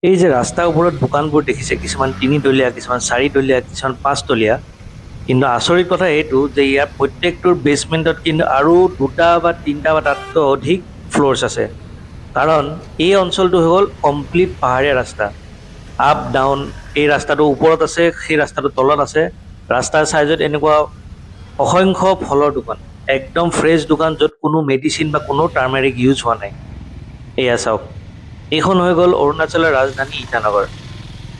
এই যে ৰাস্তাৰ ওপৰত দোকানবোৰ দেখিছে, কিছুমান তিনিতলীয়া, কিছুমান চাৰিতলীয়া, কিছুমান পাঁচতলীয়া। কিন্তু আচৰিত কথা এইটো যে ইয়াৰ প্ৰত্যেকটোৰ বেচমেণ্টত কিন্তু আৰু দুটা বা তিনিটা বা তাতকৈ অধিক ফ্ল'ৰ্ছ আছে, কাৰণ এই অঞ্চলটো হৈ গ'ল কমপ্লিট পাহাৰীয়া ৰাস্তা। আপ ডাউন, এই ৰাস্তাটো ওপৰত আছে, সেই ৰাস্তাটো তলত আছে। ৰাস্তাৰ চাইডত এনেকুৱা অসংখ্য ফলৰ দোকান, একদম ফ্ৰেছ দোকান, য'ত কোনো মেডিচিন বা কোনো টাৰ্মেৰিক ইউজ হোৱা নাই। এয়া চাওক, এইখন হৈ গ'ল অৰুণাচলৰ ৰাজধানী ইটানগৰ।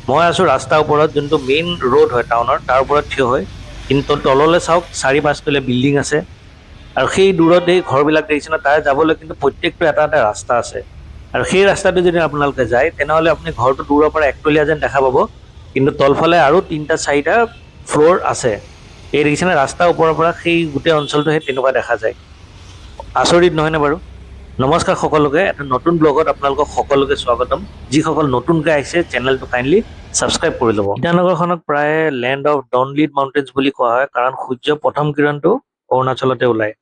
মই আছো ৰাস্তাৰ ওপৰত, যোনটো মেইন ৰোড হয় টাউনৰ, তাৰ ওপৰত থিয় হৈ। কিন্তু তললৈ চাওক, চাৰি পাঁচতলীয়া বিল্ডিং আছে আৰু সেই দূৰত এই ঘৰবিলাক দেখিছে ন, তাৰ যাবলৈ কিন্তু প্ৰত্যেকটো এটা এটা ৰাস্তা আছে। আৰু সেই ৰাস্তাটো যদি আপোনালোকে যায়, তেনেহ'লে আপুনি ঘৰটো দূৰৰ পৰা একতলীয়া যেন দেখা পাব, কিন্তু তলফালে আৰু তিনিটা চাৰিটা ফ্ল'ৰ আছে। এই দেখিছেনে, ৰাস্তাৰ ওপৰৰ পৰা সেই গোটেই অঞ্চলটো সেই তেনেকুৱা দেখা যায়। আচৰিত নহয়নে বাৰু? নমস্কাৰ সকলোকে, এটা নতুন ব্লগত আপোনালোকক সকলোকে স্বাগতম। যিসকল নতুনকৈ আহিছে, চেনেলটো কাইণ্ডলি ছাবস্ক্ৰাইব কৰি ল'ব। ইটানগৰখনক প্ৰায় লেণ্ড অফ ডনলিট মাউণ্টেইনছ বুলি কোৱা হয়, কাৰণ সূৰ্য প্ৰথম কিৰণটো অৰুণাচলতে ওলায়।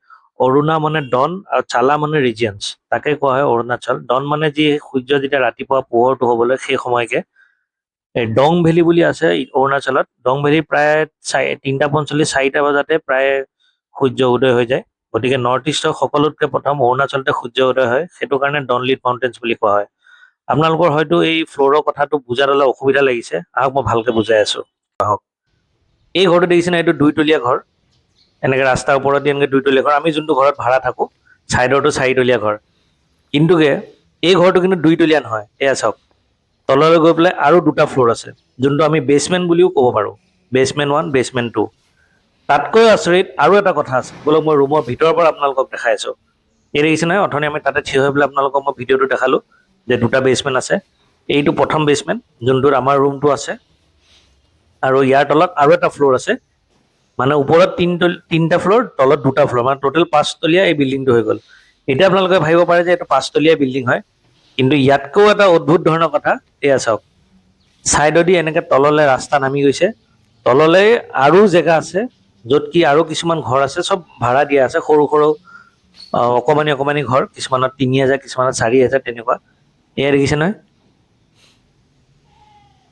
অৰুণা মানে ডন আৰু চালা মানে ৰিজিয়নছ, তাকে কোৱা হয় অৰুণাচল। ডন মানে যি সূৰ্য যেতিয়া ৰাতিপুৱা পোহৰটো হ'বলৈ সেই সময়কে। এই ডং ভেলী বুলি আছে অৰুণাচলত, ডং ভেলী প্ৰায় 3:45, 4টা বজাতে প্ৰায় সূৰ্য উদয় হৈ যায়। গতিকে নৰ্থ ইষ্টৰ সকলোতকৈ প্ৰথম অৰুণাচলতে সূৰ্য উদয় হয়, সেইটো কাৰণে ডনলিট মাউণ্টেইনছ বুলি কোৱা হয়। আপোনালোকৰ হয়তো এই ফ্ল'ৰৰ কথাটো বুজাত অলপ অসুবিধা লাগিছে। আহক, মই ভালকে বুজাই আছো, আহক। এই ঘৰটো দেখিছেনে? এইটো দুইতলীয়া ঘৰ। এনেকে ৰাস্তাৰ ওপৰত দি এনেকে দুইতলীয়া ঘৰ। আমি যোনটো ঘৰত ভাড়া থাকো, ছাইডৰটো চাৰিতলীয়া ঘৰ। কিন্তুকে এই ঘৰটো কিন্তু দুইতলীয়া নহয়। এয়া চাওক, তললৈ গৈ পেলাই আৰু দুটা ফ্ল'ৰ আছে, যোনটো আমি বেচমেণ্ট বুলিও ক'ব পাৰোঁ, বেচমেণ্ট ওৱান, বেচমেণ্ট টু। তাতকৈ আচৰিত আৰু এটা কথা আছে। বোলক, মই ৰুমৰ ভিতৰৰ পৰা আপোনালোকক দেখাই আছো। এই দেখিছে নহয়, অথনি আমি তাতে থিয় হৈ পেলাই আপোনালোকক মই ভিডিঅ'টো দেখালো যে দুটা বেচমেণ্ট আছে। এইটো প্ৰথম বেচমেণ্ট, যোনটোত আমাৰ ৰুমটো আছে আৰু ইয়াৰ তলত আৰু এটা ফ্ল'ৰ আছে। মানে ওপৰত তিনিটা ফ্ল'ৰ, তলত দুটা ফ্ল'ৰ, মানে টোটেল পাঁচতলীয়া এই বিল্ডিংটো হৈ গ'ল। এতিয়া আপোনালোকে ভাবিব পাৰে যে এইটো পাঁচতলীয়া বিল্ডিং হয়, কিন্তু ইয়াতকৈও এটা অদ্ভুত ধৰণৰ কথা। এয়া চাওক, ছাইডেদি এনেকে তললৈ ৰাস্তা নামি গৈছে। তললৈ আৰু জেগা আছে, য'ত কি আৰু কিছুমান ঘৰ আছে, চব ভাড়া দিয়া আছে। সৰু সৰু অকমানি অকমানি ঘৰ, কিছুমানত 3,000, কিছুমানত 4,000 তেনেকুৱা। এয়া দেখিছে নহয়,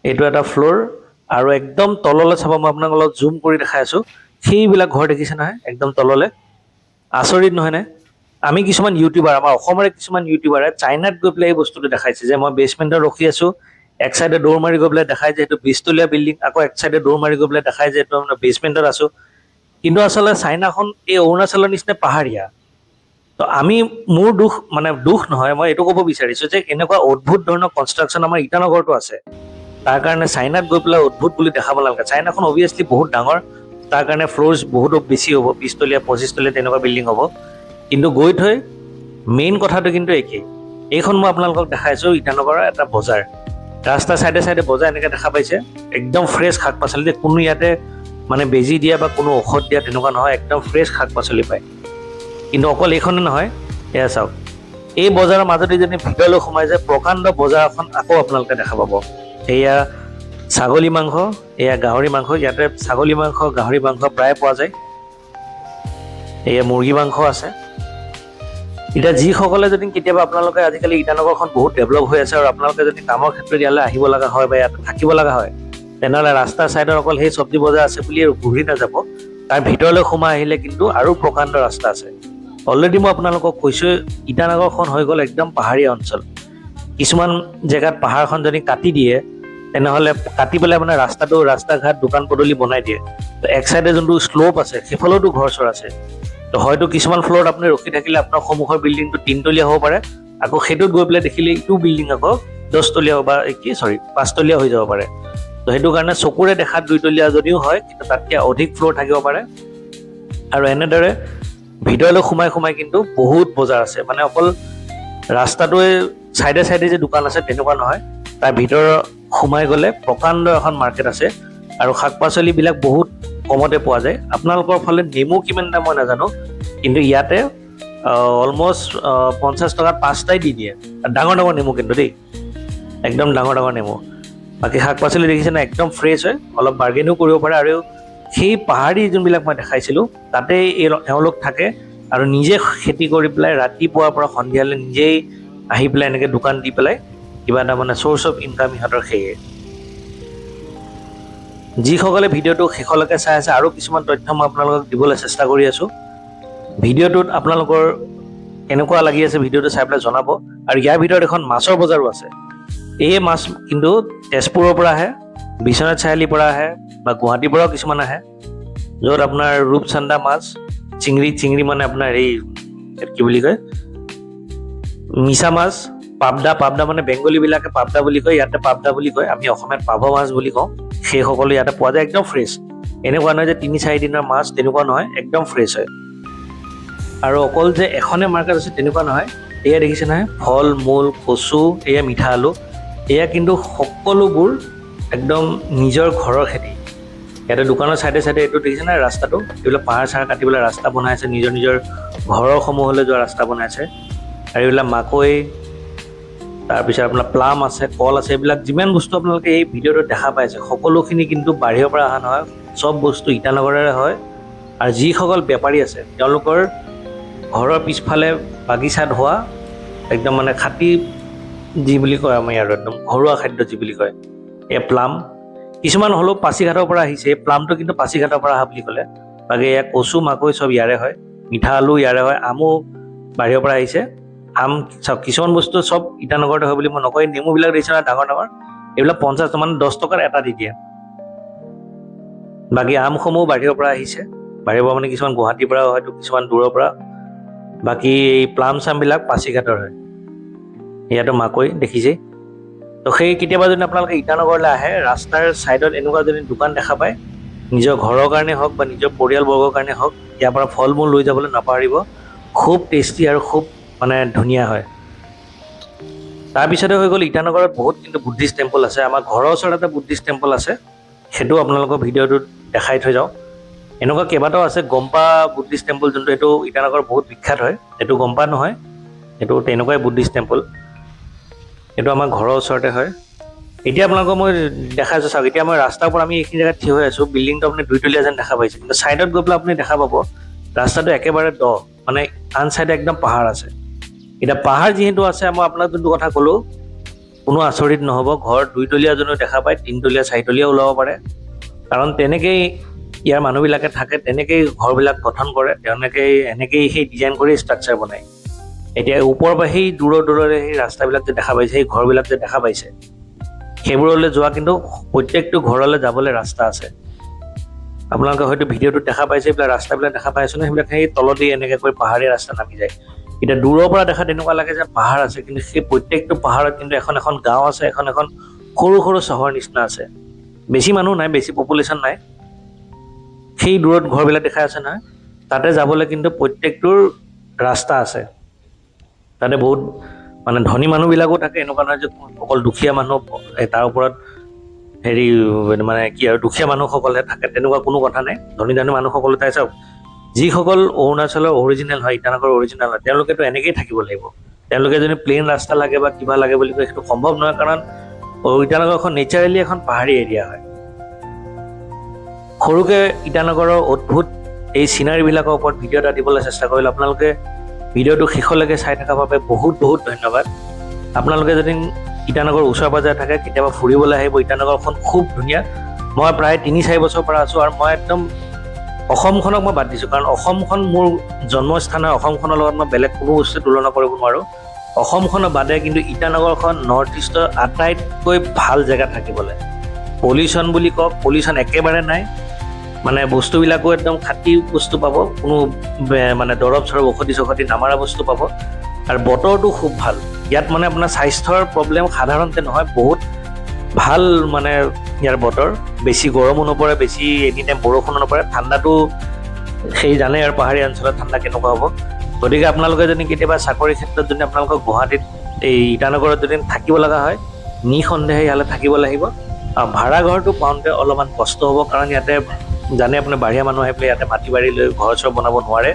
এইটো এটা ফ্ল'ৰ। আৰু একদম তললৈ চাব, মই আপোনাক অলপ জুম কৰি দেখাই আছো। সেইবিলাক ঘৰ দেখিছে নহয় একদম তললৈ? আচৰিত নহয়নে? আমি কিছুমান ইউটিউবাৰ, আমাৰ অসমৰে কিছুমান ইউটিউবাৰে চাইনাত গৈ পেলাই এই বস্তুটো দেখাইছে যে মই বেচমেণ্টত ৰখি আছো। এক চাইডে দৌৰ মাৰি গৈ পেলাই দেখাই যে সেইটো 20তলীয়া বিল্ডিং, আকৌ এক চাইডে দৌৰ মাৰি গৈ পেলাই দেখাই যে এইটো মানে বেচমেণ্টত আছো। কিন্তু আচলতে চাইনাখন এই অৰুণাচলৰ নিচিনা পাহাৰীয়া। তো আমি মোৰ দুখ, মানে দুখ নহয়, মই এইটো ক'ব বিচাৰিছো যে এনেকুৱা অদ্ভুত ধৰণৰ কনষ্ট্ৰাকশ্যন আমাৰ ইটানগৰতো আছে। তাৰ কাৰণে চাইনাত গৈ পেলাই অদ্ভুত বুলি দেখাব নালাগে। চাইনাখন অভিয়াছলি বহুত ডাঙৰ, তাৰ কাৰণে ফ্ল'ৰ্ছ বহুতো বেছি হ'ব, 20তলীয়া, 25তলীয়া তেনেকুৱা বিল্ডিং হ'ব। কিন্তু গৈ থৈ মেইন কথাটো কিন্তু একেই। এইখন মই আপোনালোকক দেখাইছোঁ ইটানগৰৰ এটা বজাৰ। ৰাস্তাৰ চাইডে চাইডে বজাৰ এনেকৈ দেখা পাইছে। একদম ফ্ৰেছ শাক পাচলি যে কোনো ইয়াতে মানে বেজি দিয়া বা কোনো ঔষধ দিয়া তেনেকুৱা নহয়, একদম ফ্ৰেছ শাক পাচলি পায়। কিন্তু অকল এইখনে নহয়, এয়া চাওক, এই বজাৰৰ মাজতে যদি ভিতৰলৈ সোমাই যায়, প্ৰকাণ্ড বজাৰ এখন আকৌ আপোনালোকে দেখা পাব। এয়া ছাগলী মাংস, এয়া গাহৰি মাংস। ইয়াতে ছাগলী মাংস, গাহৰি মাংস প্ৰায় পোৱা যায়। এয়া মুৰ্গী মাংস আছে। এতিয়া যিসকলে যদি কেতিয়াবা আপোনালোকে, আজিকালি ইটানগৰখন বহুত ডেভেলপ হৈ আছে আৰু আপোনালোকে যদি কামৰ ক্ষেত্ৰত ইয়ালৈ আহিব লগা হয় বা ইয়াতে থাকিব লগা হয়, তেনেহ'লে ৰাস্তাৰ ছাইডত অকল সেই চব্জি বজাৰ আছে বুলিয়ে ঘূৰি নাযাব। তাৰ ভিতৰলৈ সোমাই আহিলে কিন্তু আৰু প্ৰকাণ্ড ৰাস্তা আছে। অলৰেডি মই আপোনালোকক কৈছোঁ, ইটানগৰখন হৈ গ'ল একদম পাহাৰীয়া অঞ্চল। কিছুমান জেগাত পাহাৰখন যদি কাটি দিয়ে, তেনেহ'লে কাটি পেলাই মানে ৰাস্তাটো, ৰাস্তা ঘাট, দোকান পদূলি বনাই দিয়ে। তো এক চাইডে যোনটো শ্লোপ আছে, সেইফালেওতো ঘৰ চৰ আছে। তো হয়তো কিছুমান ফ্ল'ৰত আপুনি ৰখি থাকিলে আপোনাৰ সন্মুখৰ বিল্ডিংটো তিনতলীয়া হ'ব পাৰে, আকৌ সেইটোত গৈ পেলাই দেখিলে ইটো বিল্ডিং আকৌ 10তলীয়া বা কি চৰি পাঁচতলীয়া হৈ যাব পাৰে। তো সেইটো কাৰণে চকুৰে দেখাত দুইতলীয়া যদিও হয়, কিন্তু তাতকৈ অধিক ফ্ল'ৰ থাকিব পাৰে। আৰু এনেদৰে ভিতৰলৈ সোমাই সোমাই কিন্তু বহুত বজাৰ আছে। মানে অকল ৰাস্তাটোৱে চাইডে চাইডে যে দোকান আছে তেনেকুৱা নহয়, তাৰ ভিতৰত সোমাই গ'লে প্ৰকাণ্ড এখন মাৰ্কেট আছে আৰু শাক পাচলিবিলাক বহুত কমতে পোৱা যায়। আপোনালোকৰ ফালে নেমু কিমান দাম মই নাজানো, কিন্তু ইয়াতে অলমষ্ট 50 টকাত পাঁচটাই দি দিয়ে। ডাঙৰ ডাঙৰ নেমু কিন্তু দেই, একদম ডাঙৰ ডাঙৰ নেমু। বাকী শাক পাচলি দেখিছেনে, একদম ফ্ৰেছ হয়, অলপ বাৰ্গেনিও কৰিব পাৰে। আৰু সেই পাহাৰী যোনবিলাক মই দেখাইছিলোঁ, তাতে এই এওঁলোক থাকে আৰু নিজে খেতি কৰি পেলাই ৰাতিপুৱাৰ পৰা সন্ধিয়ালৈ নিজেই আহি পেলাই এনেকৈ দোকান দি পেলাই কিবা এটা মানে চ'ৰ্চ অফ ইনকাম ইহঁতৰ সেয়ে। যিসকলে ভিডিঅ'টো শেষলৈকে চাই আছে, আৰু কিছুমান তথ্য মই আপোনালোকক দিবলৈ চেষ্টা কৰি আছোঁ। ভিডিঅ'টোত আপোনালোকৰ কেনেকুৱা লাগি আছে ভিডিঅ'টো চাই পেলাই জনাব। আৰু ইয়াৰ ভিতৰত এখন মাছৰ বজাৰো আছে। এই মাছ কিন্তু তেজপুৰৰ পৰা আহে, বিশ্বনাথ চাৰিআলিৰ পৰা আহে বা গুৱাহাটীৰ পৰাও কিছুমান আহে, য'ত আপোনাৰ ৰূপচন্দা মাছ, চিংৰি, চিংৰি মানে আপোনাৰ এই কি বুলি কয়, মিছা মাছ, পাবদা। পাবদা মানে বেংগলীবিলাকে পাবদা বুলি কয়, ইয়াতে পাবদা বুলি কয়, আমি অসমীয়াত পাভ মাছ বুলি কওঁ। সেই সকলো ইয়াতে পোৱা যায়, একদম ফ্ৰেছ। এনেকুৱা নহয় যে 3-4 দিনৰ মাছ, তেনেকুৱা নহয়, একদম ফ্ৰেছ হয়। আৰু অকল যে এখনে মাৰ্কেট আছে তেনেকুৱা নহয়। এয়া দেখিছে নহয়, ফল মূল, কচু, এয়া মিঠা আলু, এয়া কিন্তু সকলোবোৰ একদম নিজৰ ঘৰৰ খেতি। ইয়াতে দোকানৰ চাইডে চাইডে এইটো দেখিছে নাই ৰাস্তাটো, এইবিলাক পাহাৰ চাহাৰ কাটি পেলাই ৰাস্তা বনাই আছে, নিজৰ নিজৰ ঘৰৰ সমূহলৈ যোৱা ৰাস্তা বনাইছে। আৰু এইবিলাক মাকৈ, তাৰপিছত আপোনাৰ প্লাম আছে, কল আছে। এইবিলাক যিমান বস্তু আপোনালোকে এই ভিডিঅ'টোত দেখা পাইছে, সকলোখিনি কিন্তু বাহিৰৰ পৰা অহা নহয়, চব বস্তু ইটানগৰৰে হয়। আৰু যিসকল বেপাৰী আছে, তেওঁলোকৰ ঘৰৰ পিছফালে বাগিচাত হোৱা একদম মানে খাটি যি বুলি কয় আমি আৰু একদম ঘৰুৱা খাদ্য যি বুলি কয়। এই প্লাম কিছুমান হ'লেও পাছিঘাটৰ পৰা আহিছে। এই প্লামটো কিন্তু পাছিঘাটৰ পৰা অহা বুলি ক'লে। বাকী এয়া কচু, মাকৈ চব ইয়াৰে হয়, মিঠা আলু ইয়াৰে হয়, আমো বাহিৰৰ পৰা আহিছে। আম চাওক, কিছুমান বস্তু চব ইটানগৰতে হয় বুলি মই নকওঁ। এই নেমুবিলাক দিছে নহয় ডাঙৰ ডাঙৰ, এইবিলাক 50 মানে 10 টকাৰ এটা দি দিয়ে। বাকী আমসমূহ বাহিৰৰ পৰা আহিছে, বাহিৰৰ পৰা মানে কিছুমান গুৱাহাটীৰ পৰা, হয়তো কিছুমান দূৰৰ পৰা। বাকী এই প্লাম চামবিলাক পাছিঘাটৰ হয়। ইয়াতো মাকৈ দেখিছেই তো। সেই কেতিয়াবা যদি আপোনালোকে ইটানগৰলৈ আহে, ৰাস্তাৰ ছাইডত এনেকুৱা যদি দোকান দেখা পায়, নিজৰ ঘৰৰ কাৰণে হওক বা নিজৰ পৰিয়ালবৰ্গৰ কাৰণে হওক, ইয়াৰ পৰা ফল মূল লৈ যাবলৈ নাপাহৰিব। খুব টেষ্টি আৰু খুব মানে ধুনীয়া হয়। তাৰপিছতে হৈ গ'ল, ইটানগৰত বহুত কিন্তু বুদ্ধিষ্ট টেম্পল আছে। আমাৰ ঘৰৰ ওচৰত এটা বুদ্ধিষ্ট টেম্পল আছে, সেইটো আপোনালোকৰ ভিডিঅ'টোত দেখাই থৈ যাওঁ। এনেকুৱা কেইবাটাও আছে। গম্পা বুদ্ধিষ্ট টেম্পল যোনটো, এইটো ইটানগৰ বহুত বিখ্যাত হয়। এইটো গম্পা নহয়, এইটো তেনেকুৱাই বুদ্ধিষ্ট টেম্পল। এইটো আমাৰ ঘৰৰ ওচৰতে হয়। এতিয়া আপোনালোকক মই দেখাইছোঁ, চাওক। এতিয়া মই ৰাস্তাৰ পৰা আমি এইখিনি জেগাত থিয় হৈ আছোঁ। বিল্ডিংটো আপুনি দুইতলীয়া যেন দেখা পাইছে, কিন্তু ছাইডত গৈ পেলাই আপুনি দেখা পাব ৰাস্তাটো একেবাৰে দ, মানে আন চাইডে একদম পাহাৰ আছে। এতিয়া পাহাৰ যিহেতু আছে, মই আপোনাক যোনটো কথা ক'লোঁ, কোনো আচৰিত নহ'ব, ঘৰ দুইতলীয়া যোনো দেখা পায়, তিনিতলীয়া চাৰিতলীয়া ওলাব পাৰে। কাৰণ তেনেকেই ইয়াৰ মানুহবিলাকে থাকে, তেনেকেই ঘৰবিলাক গঠন কৰে, তেওঁলোকে এনেকেই সেই ডিজাইন কৰি ষ্ট্ৰাকচাৰ বনায়। এতিয়া ওপৰৰ পৰা সেই দূৰৰ দূৰৰে সেই ৰাস্তাবিলাক যে দেখা পাইছে, সেই ঘৰবিলাক যে দেখা পাইছে, সেইবোৰলৈ যোৱা কিন্তু প্ৰত্যেকটো ঘৰলৈ যাবলৈ ৰাস্তা আছে। আপোনালোকে হয়তো ভিডিঅ'টোত দেখা পাইছে, এইবিলাক ৰাস্তাবিলাক দেখা পাইছে ন, সেইবিলাক সেই তলদি এনেকৈ কৰি পাহাৰীয়া ৰাস্তা নামি যায়। এতিয়া দূৰৰ পৰা দেখা তেনেকুৱা লাগে যে পাহাৰ আছে, কিন্তু সেই প্ৰত্যেকটো পাহাৰত কিন্তু এখন এখন গাঁও আছে, এখন এখন সৰু সৰু চহৰ নিচিনা আছে। বেছি মানুহ নাই, বেছি পপুলেশ্যন নাই। সেই দূৰত ঘৰবিলাক দেখাই আছে নহয়, তাতে যাবলৈ কিন্তু প্ৰত্যেকটোৰ ৰাস্তা আছে। তাতে বহুত মানে ধনী মানুহবিলাকো থাকে। এনেকুৱা নহয় যে অকল দুখীয়া মানুহ, এই তাৰ ওপৰত হেৰি মানে কি আৰু দুখীয়া মানুহসকলহে থাকে, তেনেকুৱা কোনো কথা নাই। ধনী ধনী মানুহসকলো তাই চাওক, যিসকল অৰুণাচলৰ অৰিজিনেল হয়, ইটানগৰৰ অৰিজিনেল হয়, তেওঁলোকেতো এনেকেই থাকিব লাগিব। তেওঁলোকে যদি প্লেইন ৰাস্তা লাগে বা কিবা লাগে বুলি কয়, সেইটো সম্ভৱ নহয়, কাৰণ ইটানগৰখন নেচাৰেলি এখন পাহাৰী এৰিয়া হয়। সৰুকে ইটানগৰৰ অদ্ভুত এই চিনাৰীবিলাকৰ ওপৰত ভিডিঅ' এটা দিবলৈ চেষ্টা কৰিলোঁ। আপোনালোকে ভিডিঅ'টো শেষলৈকে চাই থকাৰ বাবে বহুত বহুত ধন্যবাদ। আপোনালোকে যদি ইটানগৰ ওচৰে পাজৰে থাকে, কেতিয়াবা ফুৰিবলৈ আহিব। ইটানগৰখন খুব ধুনীয়া। মই প্ৰায় 3-4 বছৰৰ পৰা আছোঁ আৰু মই একদম অসমখনক মই বাদ দিছোঁ, কাৰণ অসমখন মোৰ জন্মস্থান হয়। অসমখনৰ লগত মই বেলেগ কোনো বস্তু তুলনা কৰিব নোৱাৰোঁ। অসমখনৰ বাদে কিন্তু ইটানগৰখন নৰ্থ ইষ্টৰ আটাইতকৈ ভাল জেগা থাকিবলৈ। পলিউশ্যন বুলি কওক, পলিউশ্যন একেবাৰে নাই। মানে বস্তুবিলাকো একদম খাটি বস্তু পাব, কোনো মানে দৰৱ চৰৱ ঔষধি চৌষধি নামাৰা বস্তু পাব। আৰু বতৰটো খুব ভাল ইয়াত। মানে আপোনাৰ স্বাস্থ্যৰ প্ৰব্লেম সাধাৰণতে নহয়, বহুত ভাল মানে ইয়াৰ বতৰ। বেছি গৰমো নপৰে, বেছি এনি টাইম বৰষুণো নপৰে। ঠাণ্ডাটো সেই জানে আৰু পাহাৰীয়া অঞ্চলত ঠাণ্ডা কেনেকুৱা হ'ব। গতিকে আপোনালোকে যদি কেতিয়াবা চাকৰিৰ ক্ষেত্ৰত যদি আপোনালোকৰ গুৱাহাটীত এই ইটানগৰত যদি থাকিব লগা হয়, নিঃসন্দেহে ইয়ালৈ থাকিব লাগিব। আৰু ভাড়া ঘৰটো পাওঁতে অলপমান কষ্ট হ'ব, কাৰণ ইয়াতে জানে আপোনাৰ বাহিৰা মানুহ আহি পেলাই ইয়াতে মাটি বাৰী লৈ ঘৰ চৰ বনাব নোৱাৰে।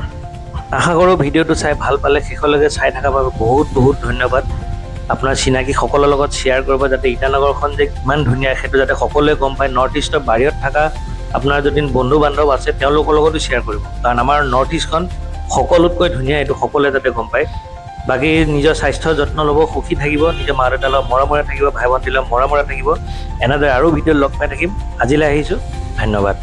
আশা কৰোঁ ভিডিঅ'টো চাই ভাল পালে। শেষলৈকে চাই থকাৰ বাবে বহুত বহুত ধন্যবাদ। আপোনাৰ চিনাকি সকলৰ লগত শ্বেয়াৰ কৰিব, যাতে ইটানগৰখন যে কিমান ধুনীয়া সেইটো যাতে সকলোৱে গম পায়। নৰ্থ ইষ্টৰ বাহিৰত থকা আপোনাৰ যদি বন্ধু বান্ধৱ আছে, তেওঁলোকৰ লগতো শ্বেয়াৰ কৰিব, কাৰণ আমাৰ নৰ্থ ইষ্টখন সকলোতকৈ ধুনীয়া, এইটো সকলোৱে যাতে গম পায়। বাকী নিজৰ স্বাস্থ্যৰ যত্ন ল'ব, সুখী থাকিব, নিজৰ মা দেউতাৰ লগত মৰমৰে থাকিব, ভাই ভণ্টিৰ লগত মৰমৰে থাকিব। এনেদৰে আৰু ভিডিঅ' লগ পাই থাকিম। আজিলৈ আহিছোঁ, ধন্যবাদ।